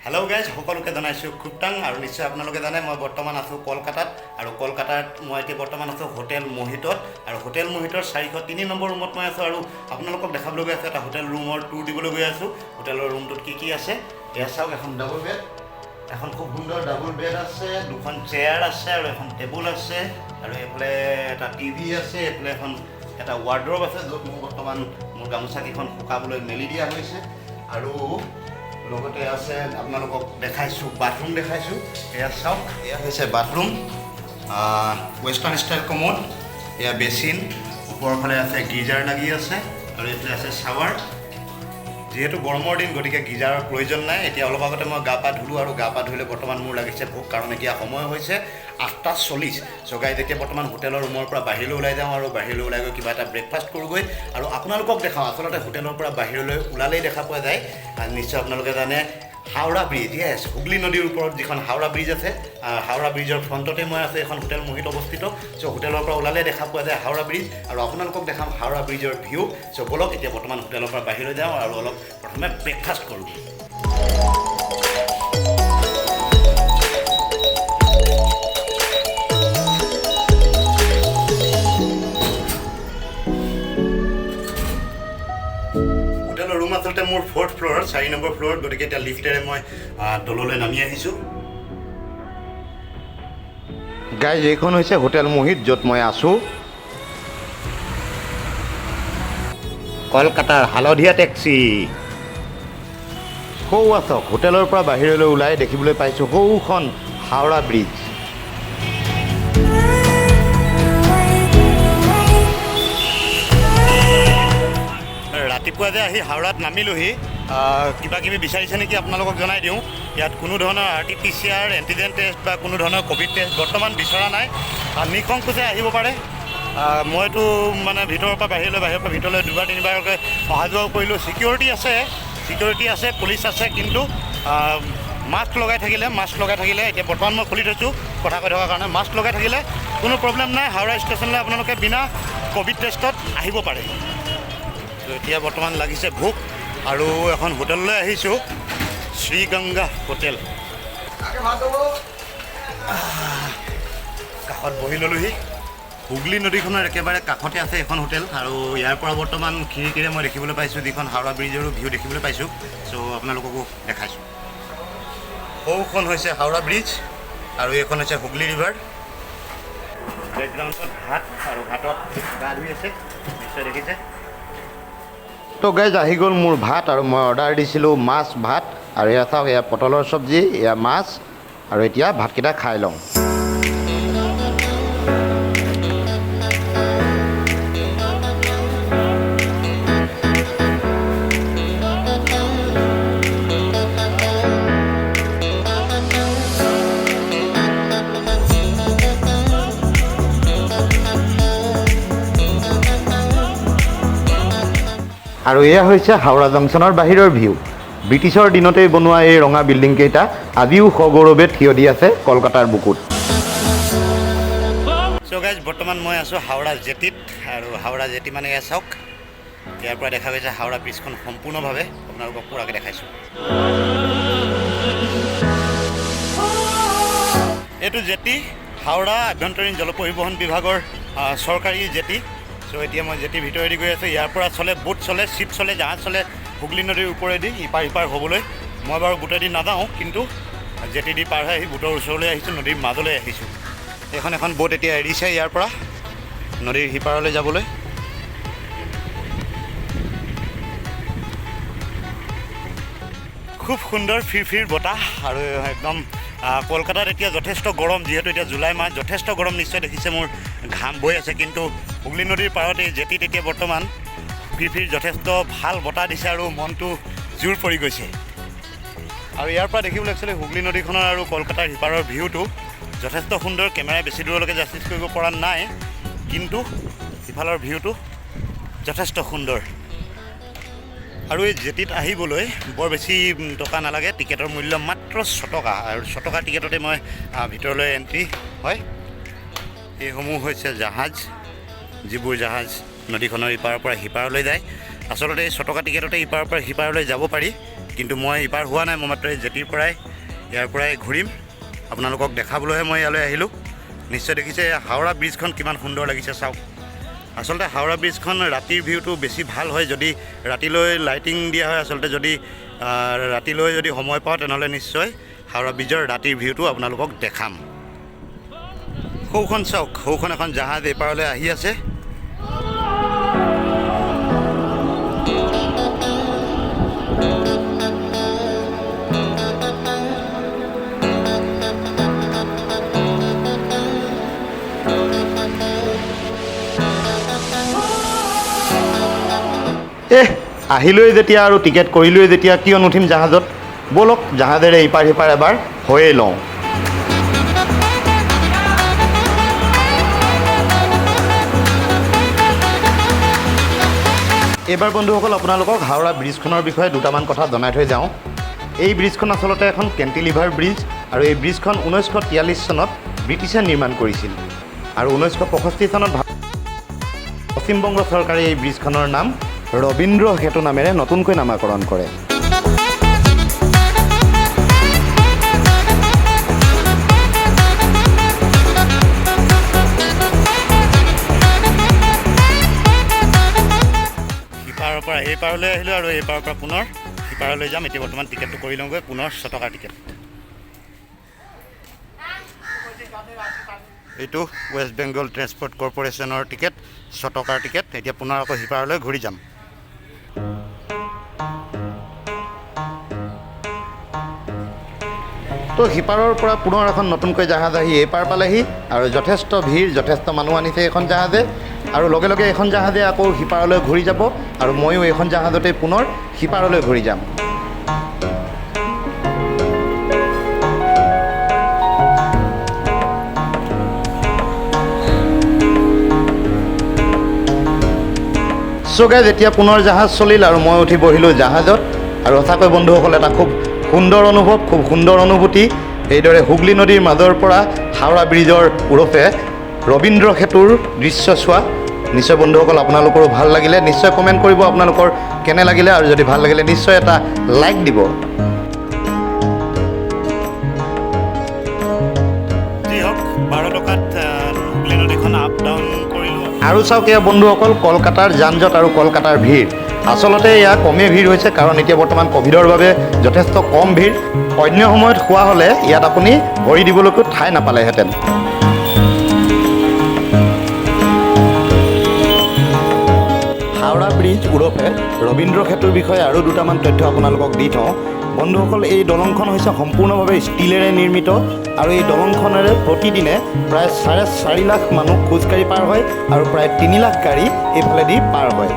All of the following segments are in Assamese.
হেল্ল' গাইজ, সকলোকে জনাইছোঁ খুবটাং। আৰু নিশ্চয় আপোনালোকে জানে, মই বৰ্তমান আছোঁ কলকাতাত আৰু কলকাতাত মই এতিয়া বৰ্তমান আছোঁ হোটেল মোহিতত আৰু হোটেল মোহিতৰ 403 নম্বৰ ৰুমত মই আছোঁ। আৰু আপোনালোকক দেখাবলৈ গৈ আছোঁ, এটা হোটেল ৰুমৰ টুৰ দিবলৈ গৈ আছোঁ। হোটেলৰ ৰুমটোত কি কি আছে এয়া চাওক। এখন ডাবল বেড, এখন খুব সুন্দৰ ডাবল বেড আছে, দুখন চেয়াৰ আছে আৰু এখন টেবুল আছে আৰু এইফালে এটা টিভি আছে, এইফালে এটা ৱাৰ্ড্ৰব আছে, য'ত মোৰ বৰ্তমান মোৰ গামোচাকেইখন শুকাবলৈ মেলি দিয়া হৈছে। আৰু লগতে আছে, আপোনালোকক দেখাইছোঁ, বাথৰুম দেখাইছোঁ। এয়া চাওক, এয়া হৈছে বাথৰুম, ৱেষ্টাৰ্ণ ষ্টাইল কমোড, এয়া বেচিন, ওপৰৰ ফালে আছে গিজাৰ লাগি আছে আৰু এইফালে আছে শ্বাৱাৰ। যিহেতু গৰমৰ দিন, গতিকে গিজাৰৰ প্ৰয়োজন নাই। এতিয়া অলপ আগতে মই গা পা ধুলোঁ আৰু গা পা ধুলে বৰ্তমান মোৰ লাগিছে ভোক, কাৰণ এতিয়া সময় হৈছে 8টা 40। চ' গাইজ, এতিয়া বৰ্তমান হোটেলৰ ৰুমৰ পৰা বাহিৰলৈ ওলাই যাওঁ আৰু বাহিৰলৈ ওলাই গৈ কিবা এটা ব্ৰেকফাষ্ট কৰোঁগৈ আৰু আপোনালোকক দেখাওঁ। আচলতে হোটেলৰ পৰা বাহিৰলৈ ওলালেই দেখা পোৱা যায় আৰু নিশ্চয় আপোনালোকে জানে, হাওৰা ব্ৰিজ। য়েছ, হুগলী নদীৰ ওপৰত যিখন হাওৰা ব্ৰিজ আছে, হাওৰা ব্ৰিজৰ ফ্ৰণ্টতে মই আছোঁ। এখন হোটেল মোহিত অৱস্থিত। চ' হোটেলৰ পৰা ওলালে দেখা পোৱা যায় হাওৰা ব্ৰিজ আৰু আপোনালোকক দেখাম হাওৰা ব্ৰিজৰ ভিউ। চ' ব'লক, এতিয়া বৰ্তমান হোটেলৰ পৰা বাহিৰলৈ যাওঁ আৰু অলপ প্ৰথমে ব্ৰেকফাষ্ট কৰোঁ। হোটেলৰ ৰুম আচলতে মোৰ ফ'ৰ্থ ফ্ল'ৰত, 4 নম্বৰ ফ্ল'ৰত। গতিকে এতিয়া লিফ্টেৰে মই তললৈ নামি আহিছোঁ। গাইজ, এইখন হৈছে হোটেল মোহিত, য'ত মই আছোঁ। কলকাতাৰ হালধীয়া টেক্সি। সৌ চাওক, হোটেলৰ পৰা বাহিৰলৈ ওলাই দেখিবলৈ পাইছোঁ সৌখন হাওৰা ব্ৰিজ। ৰাতিপুৱা যে আহি হাওৰাত নামিলোহি, কিবা কিবি বিচাৰিছে নেকি, আপোনালোকক জনাই দিওঁ। ইয়াত কোনো ধৰণৰ আৰটিপিচিআৰ, এণ্টিজেন টেষ্ট বা কোনো ধৰণৰ ক'ভিড টেষ্ট বৰ্তমান বিচৰা নাই। নিঃসংকোচে আহিব পাৰে। মইতো মানে ভিতৰৰ পৰা বাহিৰলৈ, বাহিৰৰ পৰা ভিতৰলৈ দুবাৰ তিনিবাৰকৈ অহা যোৱাও কৰিলোঁ। ছিকিউৰিটি আছে, ছিকিউৰিটি আছে, পুলিচ আছে, কিন্তু মাস্ক লগাই থাকিলে, এতিয়া বৰ্তমান মই খুলি থৈছোঁ কথা কৈ থকাৰ কাৰণে, মাস্ক লগাই থাকিলে কোনো প্ৰব্লেম নাই। হাওৰা ষ্টেচনলৈ আপোনালোকে বিনা ক'ভিড টেষ্টত আহিব পাৰে। তো এতিয়া বৰ্তমান লাগিছে ভোক আৰু এখন হোটেললৈ আহিছোঁ, শ্ৰীগংগা হোটেল। কাষত বহি ল'লোহি। হুগলী নদীখনৰ একেবাৰে কাষতে আছে এখন হোটেল আৰু ইয়াৰ পৰা বৰ্তমান খিৰিকীৰে মই দেখিবলৈ পাইছোঁ যিখন হাওৰা ব্ৰিজৰো ভিউ দেখিবলৈ পাইছোঁ। চ' আপোনালোককো দেখাইছোঁ। সৌখন হৈছে হাওৰা ব্ৰিজ আৰু এইখন হৈছে হুগলী ৰিভাৰ। বেকগ্ৰাউণ্ডত ঘাট আৰু ঘাটত গা ধুই আছে, নিশ্চয় দেখিছে। তো গাইজ, আহি গ'ল মোৰ ভাত আৰু মই অৰ্ডাৰ দিছিলোঁ মাছ ভাত। আৰু এয়া চাওক, এয়া পটলৰ চব্জি, এয়া মাছ। আৰু এতিয়া ভাতকেইটা খাই লওঁ। আৰু এয়া হৈছে হাওৰা জংচনৰ বাহিৰৰ ভিউ। ব্ৰিটিছৰ দিনতেই বনোৱা এই ৰঙা বিল্ডিংকেইটা আজিও সগৌৰৱে থিয় দি আছে কলকাতাৰ বুকুত। চ' গাইজ, বৰ্তমান মই আছোঁ হাওৰা জেটিত আৰু হাওৰা জেটি মানে এয়া চাওক, ইয়াৰ পৰা দেখা গৈছে হাওৰা ব্ৰিজখন সম্পূৰ্ণভাৱে। আপোনালোকক পূৰাকৈ দেখাইছোঁ। এইটো জেটি হাওৰা আভ্যন্তৰীণ জল পৰিবহণ বিভাগৰ চৰকাৰী জেটি। চ' এতিয়া মই জেটিৰ ভিতৰেদি গৈ আছোঁ। ইয়াৰ পৰা চলে বোট, চলে শ্বিপ, চলে জাহাজ, চলে হুগলী নদীৰ ওপৰেদি ইপাৰ সিপাৰ হ'বলৈ। মই বাৰু বোটেদি নাযাওঁ, কিন্তু জেটি দি পাৰ হৈ আহি বোটৰ ওচৰলৈ আহিছোঁ, নদীৰ মাজলৈ আহিছোঁ। এইখন এখন বোট এতিয়া এৰিছে ইয়াৰ পৰা নদীৰ সিপাৰলৈ যাবলৈ। খুব সুন্দৰ ফিৰফিৰ বতাহ আৰু একদম কলকাতাত এতিয়া যথেষ্ট গৰম, যিহেতু এতিয়া জুলাই মাহ, যথেষ্ট গৰম। নিশ্চয় দেখিছে মোৰ ঘাম বৈ আছে, কিন্তু হুগলী নদীৰ পাৰত এই জেটিত এতিয়া বৰ্তমান ফিৰফিৰ যথেষ্ট ভাল বতাহ দিছে আৰু মনটো জোৰ পৰি গৈছে। আৰু ইয়াৰ পৰা দেখিবলৈ একচুৱেলি হুগলী নদীখনৰ আৰু কলকাতাৰ সিপাৰৰ ভিউটো যথেষ্ট সুন্দৰ। কেমেৰাই বেছি দূৰলৈকে জাষ্টিছ কৰিব পৰা নাই, কিন্তু সিফালৰ ভিউটো যথেষ্ট সুন্দৰ। আৰু এই জেটিত আহিবলৈ বৰ বেছি টকা নালাগে। টিকেটৰ মূল্য মাত্ৰ 6 টকা আৰু 6 টকা টিকেটতে মই ভিতৰলৈ এণ্ট্ৰি হয়। এইসমূহ হৈছে জাহাজ, যিবোৰ জাহাজ নদীখনৰ ইপাৰৰ পৰা সিপাৰলৈ যায়। আচলতে এই 6 টকা টিকেটতে ইপাৰৰ পৰা সিপাৰলৈ যাব পাৰি। কিন্তু মই ইপাৰ হোৱা নাই, মই মাত্ৰ এই জেটিৰ পৰাই ইয়াৰ পৰাই ঘূৰিম। আপোনালোকক দেখাবলৈহে মই ইয়ালৈ আহিলোঁ। নিশ্চয় দেখিছে হাওৰা ব্ৰিজখন কিমান সুন্দৰ লাগিছে, চাওক। আচলতে হাওৰা ব্ৰিজখন ৰাতিৰ ভিউটো বেছি ভাল হয় যদি ৰাতিলৈ লাইটিং দিয়া হয়। আচলতে যদি ৰাতিলৈ যদি সময় পাওঁ তেনেহ'লে নিশ্চয় হাওৰা ব্ৰিজৰ ৰাতিৰ ভিউটো আপোনালোকক দেখাম। সৌখন চাওক, সৌখন এখন জাহাজ এইপাৰলৈ আহি আছে। আহিলোৱেই যেতিয়া আৰু টিকেট কৰিলোৱেই যেতিয়া, কিয় নুঠিম জাহাজত? ব'লক জাহাজেৰে ইপাৰ সিপাৰ এবাৰ হৈয়ে লওঁ। এইবাৰ বন্ধুসকল আপোনালোকক হাওৰা ব্ৰিজখনৰ বিষয়ে দুটামান কথা জনাই থৈ যাওঁ। এই ব্ৰিজখন আচলতে এখন কেণ্টিলিভাৰ ব্ৰিজ আৰু এই ব্ৰিজখন 1943 চনত ব্ৰিটিছে নিৰ্মাণ কৰিছিল আৰু 1965 চনত পশ্চিমবংগ চৰকাৰে এই ব্ৰিজখনৰ নাম ৰবীন্দ্ৰ সেতু নামেৰে নতুনকৈ নামাকৰণ কৰে। সিপাৰৰ পৰা এই পাৰলৈ আহিলোঁ আৰু এই পাৰৰ পৰা পুনৰ সিপাৰলৈ যাম। এতিয়া বৰ্তমান টিকেটটো কৰি লওঁগৈ, পুনৰ 6 টকাৰ টিকেট। এইটো ৱেষ্ট বেংগল ট্ৰেন্সপৰ্ট কৰ্প'ৰেশ্যনৰ টিকেট, 6 টকাৰ টিকেট। এতিয়া পুনৰ আকৌ সিপাৰলৈ ঘূৰি যাম। তো সিপাৰৰ পৰা পুনৰ এখন নতুনকৈ জাহাজ আহি এই পাৰ পালেহি আৰু যথেষ্ট ভিৰ, যথেষ্ট মানুহ আনিছে এইখন জাহাজে আৰু লগে লগে এইখন জাহাজে আকৌ সিপাৰলৈ ঘূৰি যাব আৰু ময়ো এইখন জাহাজতে পুনৰ সিপাৰলৈ ঘূৰি যাম। চ' গাইজ, এতিয়া পুনৰ জাহাজ চলিল আৰু মই উঠি বহিলোঁ জাহাজত আৰু সঁচাকৈ বন্ধুসকল এটা খুব সুন্দৰ অনুভৱ, খুব সুন্দৰ অনুভূতি। এইদৰে হুগলী নদীৰ মাজৰ পৰা হাওৰা ব্ৰিজৰ ওৰফে ৰবীন্দ্ৰ সেতুৰ দৃশ্য চোৱা। নিশ্চয় বন্ধুসকল আপোনালোকৰো ভাল লাগিলে, নিশ্চয় কমেণ্ট কৰিব আপোনালোকৰ কেনে লাগিলে আৰু যদি ভাল লাগিলে নিশ্চয় এটা লাইক দিব। যি হওক, 12 টকাত হুগলী নদীখন আপ ডাউন কৰিলোঁ। আৰু চাওক এয়া বন্ধুসকল কলকাতাৰ যান জঁট আৰু কলকাতাৰ ভিৰ। আচলতে এয়া কমেই ভিৰ হৈছে কাৰণ এতিয়া বৰ্তমান ক'ভিডৰ বাবে যথেষ্ট কম ভিৰ। অন্য সময়ত হোৱা হ'লে ইয়াত আপুনি ভৰি দিবলৈকো ঠাই নাপালেহেঁতেন। হাওৰা ব্ৰিজ ওৰফে ৰবীন্দ্ৰ সেতুৰ বিষয়ে আৰু দুটামান তথ্য আপোনালোকক দি থওঁ। বন্ধুসকল, এই দলংখন হৈছে সম্পূৰ্ণভাৱে ষ্টীলেৰে নিৰ্মিত আৰু এই দলংখনেৰে প্ৰতিদিনে প্ৰায় 4.5 লাখ মানুহ খোজকাঢ়ি পাৰ হয় আৰু প্ৰায় 3 লাখ গাড়ী এইফালেদি পাৰ হয়।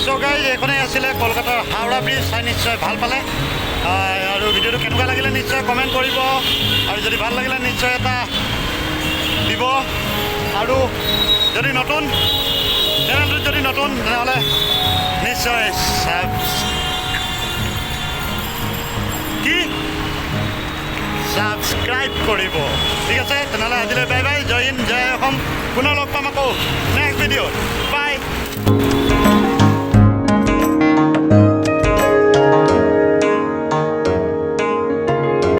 চ' গাইজ, এইখনেই আছিলে কলকাতাৰ হাওৰা ব্ৰিজ। চাই নিশ্চয় ভাল পালে আৰু ভিডিঅ'টো কেনেকুৱা লাগিলে নিশ্চয় কমেণ্ট কৰিব আৰু যদি ভাল লাগিলে নিশ্চয় এটা দিব আৰু যদি নতুন চেনেলটোত যদি নতুন তেনেহ'লে নিশ্চয় ছাবস্ক্ৰাইব কৰিব। ঠিক আছে, তেনেহ'লে আজিলৈ বাই বাই, জয় হিন্দ, জয় অসম। পুনৰ লগ পাম আকৌ নেক্সট ভিডিঅ'ত। বাই।